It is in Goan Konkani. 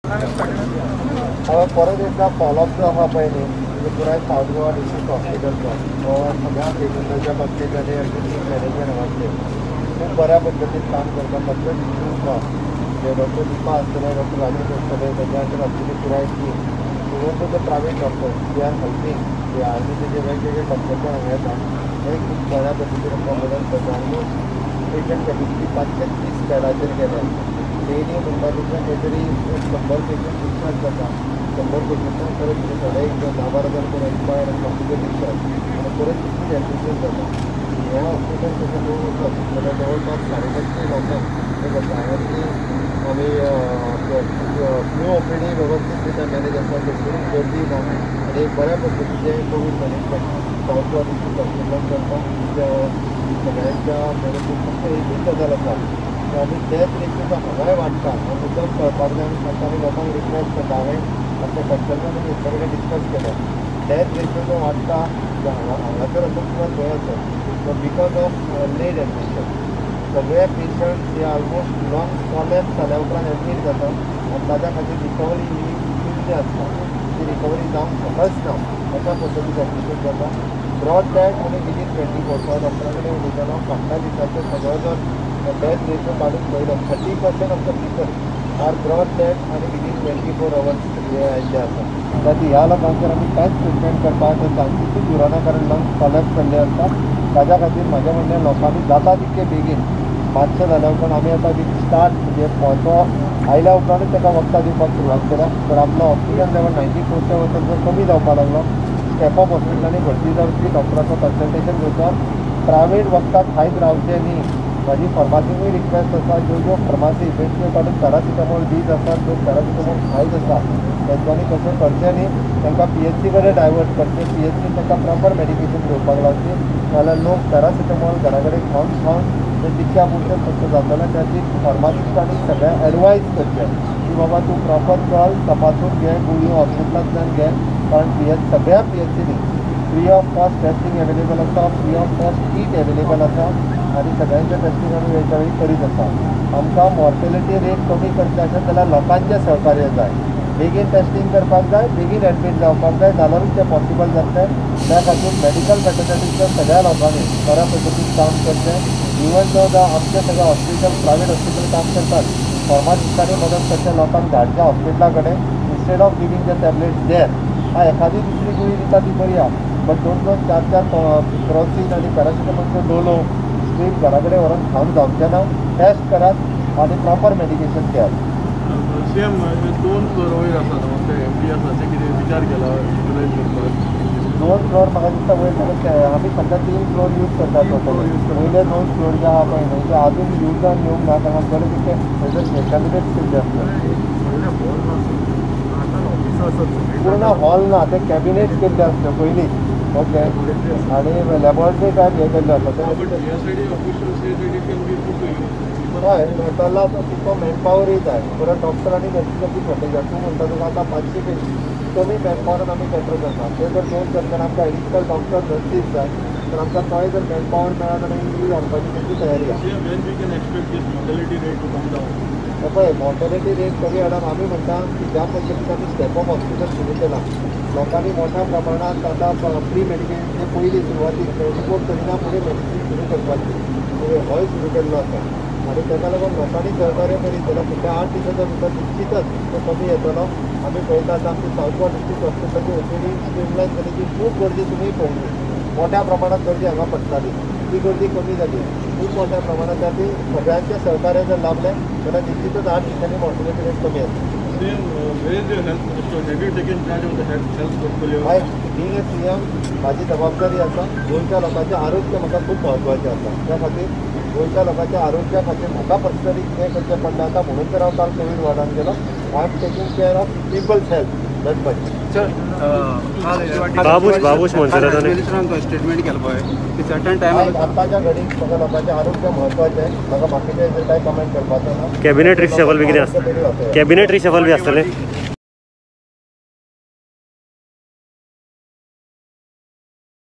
हांवें परत एकदां फॉलोअप जो आसा पळय न्ही, म्हणजे पुराय सावथ गोवा डिस्ट्रिक्ट हॉस्पिटलचो हो सगळ्या पेशंटाच्या बाबतींत आनी एवरीथींग मॅनेजमेंट हांगासरलें खूब बऱ्या पद्दतीन काम करता. कसलोच इश्यूज ना. जे डॉक्टर दीपा आसतले, डॉक्टर राजेश आसतले, ताच्या नंतर आमची पुराय team, even though the private doctors they are helping, जे आर्मीचे जे वेगवेगळे डॉक्टर पण हांगा येता ते खूब बऱ्या पद्दतीन आमकां मदत करता. ऑलमोस्ट पेशंट कॅपेसिटी 530 बेडाचेर गेल्या. डेली म्हणटा तितले खंय तरी 100 पेशंट डिस्चार्ज जाता. 100 पेशंटांक परत थोडे एक 10-12 जाण करून एक्सपायर्ड आनी बाकीचे डिस्चार्ज आनी परत तितलीच एडमिशन जाता. हें हॉस्पिटल तशें पळोवंक वचत जाल्यार जवळपास 550 लोकांक हें करता. हांगासरली आमी फ्लू ओपीडी वेवस्थीत रित्या मॅनेज आसा, थंयसरूच गर्दी ना आनी एक बऱ्या पद्दतीचें Covid management south Goa district हॉस्पिटलान करता. सगळ्यांच्या मदतीन फक्त एकूच गजाल आसा की आमी डेथ रेशियो जो हांगाय वाडटा हो मुद्दम कळपाक जाय. आनी फक्त आमी लोकांक रिक्वेस्ट करता. हांवें आमच्या कन्सल्टंट आनी हेंच्या कडेन डिस्कस केलें. डेथ रेशियो जो वाडटा हांगासर आसूं किंवा थंय आसूं, तो because of late admission. सगळे पेशंट्स हे ऑलमोस्ट लंग्स कॉलॅप्स जाल्या उपरांत एडमीट जाता आनी ताच्या खातीर रिकवरी ही शून्य आसता. ती रिकवरी जावंक शकच ना अशा पद्दतीन एडमिशन जाता. ब्रॉड डेथ आनी विदीन 24 हांव डॉक्टरा कडेन उलयतालो. फाटल्या दिसाचो सगळो जर डेथ रेशियो काडून पळयलो, 30% of the people are brought dead आनी विदीन 24 अवर्स हे आयिल्ले आसा. ताची ह्या लोकांचेर आमी कांयच ट्रिटमेंट करपाक चान्सीसूच उरना, कारण लंग्स कॉलॅप्स जाल्ले आसता. ताच्या खातीर म्हाजें म्हणणें लोकांनी जाता तितके बेगीन मातशें जाल्या उपरांत आमी आतां वीथ स्टार्ट म्हणजे तो आयल्या उपरांतूच ताका वखदां दिवपाक सुरवात केल्या. तर आपलो ऑक्सिजन लेवल 94च्या वचत जर कमी जावपाक लागलो, स्टेप अप हॉस्पिटलांनी भरती जावची, डॉक्टराचो कन्सल्टेशन घेवचो. प्रायवेट वखदां खायत रावचें न्ही. म्हाजी फार्मासीकूय रिक्वेस्ट आसा, ज्यो ज्यो फार्मासी बेश्ट्यो काडून पॅरासिटामॉल दीत आसा, लोक पॅरासिटामॉल खायत आसा, तेंच्यांनी तशें करचें न्ही. तांकां पीएचसी कडेन डायवर्ट करचें, पीएचसी तांकां प्रॉपर मेडिकेशन घेवपाक लावचें. नाजाल्यार लोक पॅरासिटामॉल घरा कडेन खावन खावन ते तितक्या पुरतें फक्त जातलें. त्याची फार्मासिस्टांनी सगळ्यांक एडवायज करचें की बाबा तूं प्रॉपर चल, तपासून घे गुळयो, हॉस्पिटलांतल्यान घे. कारण सगळ्या पीएचसीनी free of cost testing available आसा, free of cost kit available आसा आनी सगळ्यांचें टेस्टींग आमी वेळच्या वेळी करीत आसा. आमकां मॉर्टेलिटी रेट कमी करचें आसत जाल्यार लोकांचें सहकार्य जाय. बेगीन टेस्टींग करपाक जाय, बेगीन एडमीट जावपाक जाय, जाल्यारूच तें पॉसिबल जातलें. त्या खातीर मेडिकल फॅटर्निटीच्या सगळ्या लोकांनी बऱ्या पद्दतीन काम करचें. इवन दो आमचे सगळे हॉस्पिटल प्रायवेट हॉस्पिटल काम करतात, फार्मासिस्टांनी मदत करचें, लोकांक धाडचें हॉस्पिटला कडेन instead of giving the tablets there. हा एखादी दुसरी गुळी दिता ती बरी आहा, बट 2-2, 4-4 क्रोसीन आनी पॅरासिटामॉलचो डोलो स्ट्रीप घरा कडेन व्हरोन खावन जावचें ना. टेस्ट करात आनी प्रॉपर मेडिकेशन घेयात. सीएम 2 फ्लोर वयर आसा न्हू, ते एमडी आसा, ते कितें विचार केला युटिलायज करपाक? 2 फ्लोर म्हाका दिसता वयर आमी सद्या 3 फ्लोर यूज करतात. वयले 2 फ्लोर जे आहा पळय न्हू ते आजून युजान येवंक ना, कारण आमचे कडेन तितके थंयसर कॅबिनेट्स केल्ले आसता. पूर्ण हॉल ना, ते कॅबिनेट्स केल्ले आसले पयलीं. ओके, आनी लॅबोरेटरी टायप हें केल्लें आसा. हय, मेळटलो आतां तितको मॅनपावरूय जाय. परत डॉक्टर आनी नर्सीसाची शॉर्टेज आसा. तूं म्हणटा तुका आतां 500 कमी मॅनपावरान आमी कॅटर करता. ते जर 2 करतना आमकां एडिशनल डॉक्टर नर्सीस जाय, तर आमकां तोय जर मॅनपावर मेळत जाल्यार यूज हाडपाची तेंची तयारी आसा. पळय, मॉर्टेलिटी रेट कमी हाडप आमी म्हणटा की ज्या पद्दतीन आमी स्टेप अप हॉस्पिटल सुरू केलां, लोकांनी मोठ्या प्रमाणांत आतां फ्री मेडिकेशन पयलीं सुरवातीक रिपोर्ट करिना फुडें मेडिसीन सुरू करपाची होय सुरू केल्लो आसा. आनी ताका लागून लोकांनी सहकार्य करीत जाल्यार फुडल्या 8 दिसाच्या भितर निश्चितच तो कमी येतलो. आमी पळयता आतां आमची सावथ गोवा डिस्ट्रिक्ट हॉस्पिटलाची ओपीडी स्ट्रीमलायन जाली की खूब गर्दी तुमी पळयली, मोठ्या प्रमाणात गर्दी हांगा पडटाली, ती गर्दी कमी जाली खूब मोठ्या प्रमाणात. त्या सगळ्यांचें सहकार्य जर लाभलें जाल्यार निश्चितच 8 दिसांनी मॉर्टेलिटी रेट कमी येतली. बीइंग ए सीएम म्हाजी जबाबदारी आसा. गोंयच्या लोकांचें आरोग्य म्हाका खूब म्हत्वाचें आसा. त्या खातीर गोंयच्या लोकांच्या आरोग्या खातीर म्हाका पर्सनली कितें करचें पडलें आतां, म्हणून तर हांव काल कोवीड वॉर्डान गेलो. I am taking care of people's health that much. Babush Monserrate statement केलं पळय की सर्टन टायम आतांच्या घडीक म्हाका लोकांचें आरोग्य म्हत्वाचें, म्हाका बाकीचें हेजेर कांय कमेंट करपाचो ना. कॅबिनेट रिशफल बी कितें आसता? कॅबिनेट रिशफल बी आसतलें?